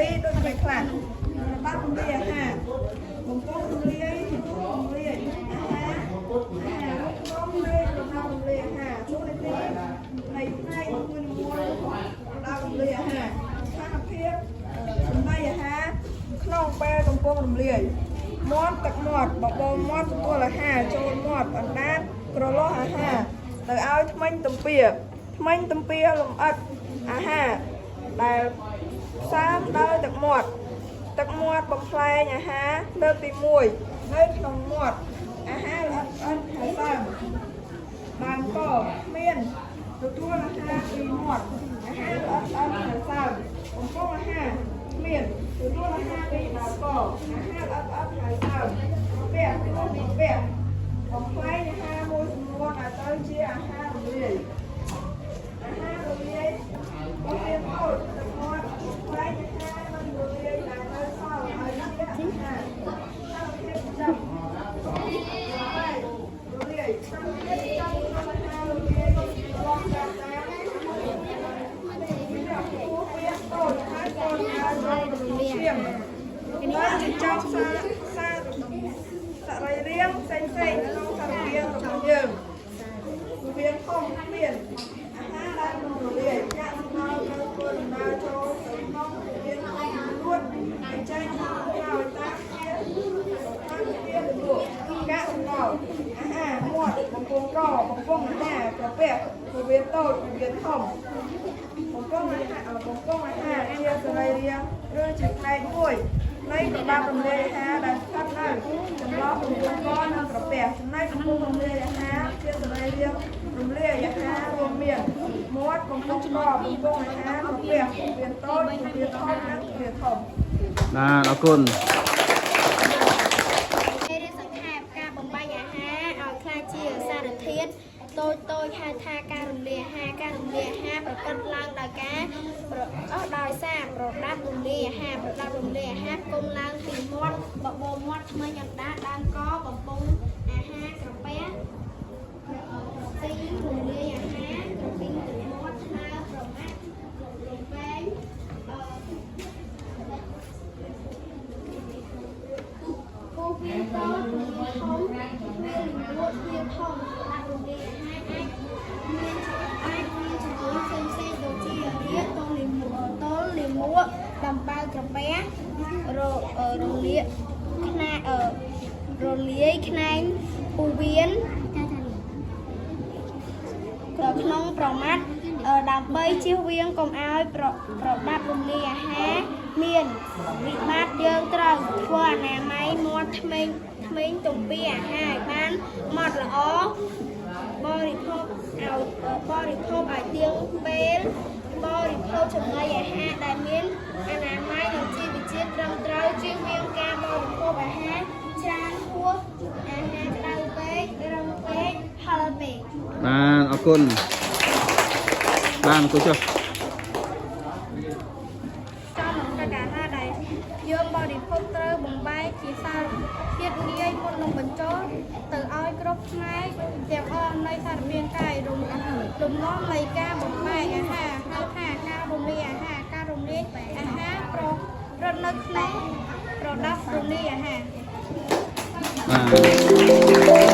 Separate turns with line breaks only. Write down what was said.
ស៊ីដូចអ្វីខ្លះប្រដាប់រំលាយអាហារបំពង់រំលាយរំលាយអាហារអាហារក្នុងនៃប្រដាប់រំលាយអាហារតួនាទីនៃផ្នែកមួយមួយរបស់ប្រដាប់រំលាយអាហារស្ថានភាពចំណីអាហារក្នុងពេលកំពុងរំលាយមាត់ទឹកមាត់បបោមាត់ទទួលអាហារចូលមាត់អណ្ដាតក្រឡោះអាហារទៅឲ្យធ្មេញទំពាធ្មេញទំពាលំអិតអាហារដែលផ្សើមដោយទឹកមាត់ទឹកមាត់បំផ្លែងអាហារលើកទី1នៅក្នុងមាត់អាហារល្អិតល្អិតហើយសើម បានកគ្មានទទួលអាហារពីមាត់អាហារល្អិតល្អិតហើយសើមបំពង់អាហារគ្មានទទួលអាហារពីដើមកអាហារល្អិតល្អិតហើយសើមក្រពះទទួលពីក្រពះបំផ្លែងអាហារមួយចំនួនឲ្យទៅជាអាហាររំលាយអាហាររំលាយបំពេញតូចទឹកមាត់បំផ្លែងអាហារមិនរលាយដែលនៅសល់ឲ្យជាអាហារតាមភាពចាំ រលាយតាមភាពចាំក្នុងអាហាររលាយរបស់តាមតាមវាពោះវាតូចហើយកូនអាចរំលាយឈាមហើយចិញ្ចឹមសាសាសរីរាង្គផ្សេងផ្សេងក្នុងសរីរាង្គរបស់យើង វៀនធំគ្មានអាហារដែលមិនរលាយចាក់សំណល់ត្រូវធ្វើដំណើរចូលទៅក្នុងវៀនធំរួចបញ្ចេញក្រោយតាមជាតាមជាលក់កាកសំណល់អាហារមាត់បំពង់កបំពង់អាហារក្រពះវៀនតូចវៀនធំបំពង់អាហារបំពង់អាហារជាសរីរាង្គឬជាផ្នែកមួយនៃប្រដាប់រំលាយអាហារដែលស្ថិតនៅចន្លោះបំពង់កនិងក្រពះចំណែកបំពង់រំលាយអាហារជាសរីរាង្គរំលាយអាហាររួមមានមាត់បំពង់កបំពង់អាហារក្រពះវៀនតូចវៀនធំនិងវៀនធំ
បាទអរគុណ
មេរៀនសង្ខេបការបំបែកអាហារឲ្យក្លាយជាសារធាតុតូចតូចហៅថាការរំលាយអាហារការរំលាយអាហារប្រព្រឹត្តឡើងដោយការប្រអស់ដោយសារប្រដាប់រំលាយអាហារប្រដាប់រំលាយអាហារផ្គុំឡើងពីមាត់បបោមាត់ធ្មេញអណ្ដាតដើមកបំពង់អាហារក្រពះក្រពីងរំលាយអាហារក្រពីងទឹកមាត់ថ្លើមប្រមាត់រំវែងអឺ ពោះវៀនតូចវៀនធំទ្វារលំលក់ទ្វារធំដាក់រំលាយអាហារអាចមានអាចមានជំងឺផ្សេងផ្សេងដូចជារាគទល់លាមកទល់លាមកដំបៅក្រពះររលាកខ្នារលាយខ្នែងពោះវៀនក្នុងប្រមាត់ដើម្បីជៀសវាងកុំឲ្យប្រប្រដាប់រំលាយអាហារមានវិបត្តិយើងត្រូវធ្វើអនាម័យមាត់ធ្មេញធ្មេញទំពាអាហារឲ្យបានម៉ត់ល្អបរិភោគឲ្យបរិភោគឲ្យទៀងពេលបរិភោគចំណីអាហារដែលមានអនាម័យនិងជីវជាតិត្រឹមត្រូវជៀសវាងការបរិភោគអាហារច្រើនហួសអាហារក្តៅពេករឹងពេកហឹរពេក
បាទអរគុណបាទអង្គុយចុះ
ចំនឹងទឹកអាហារដែលយើងបរិភោគត្រូវបំបែកជាសារធាតុងាយមុននឹងបញ្ចូលទៅឲ្យគ្រប់ផ្នែកទាំងអស់នៃសារពាង្គកាយរំលំនាំនៃការបំបែកអាហារហៅថាការរំលាយអាហារការរំលាយអាហារប្រព្រឹត្តនៅក្នុងប្រដាប់រំលាយអាហារ
បាទ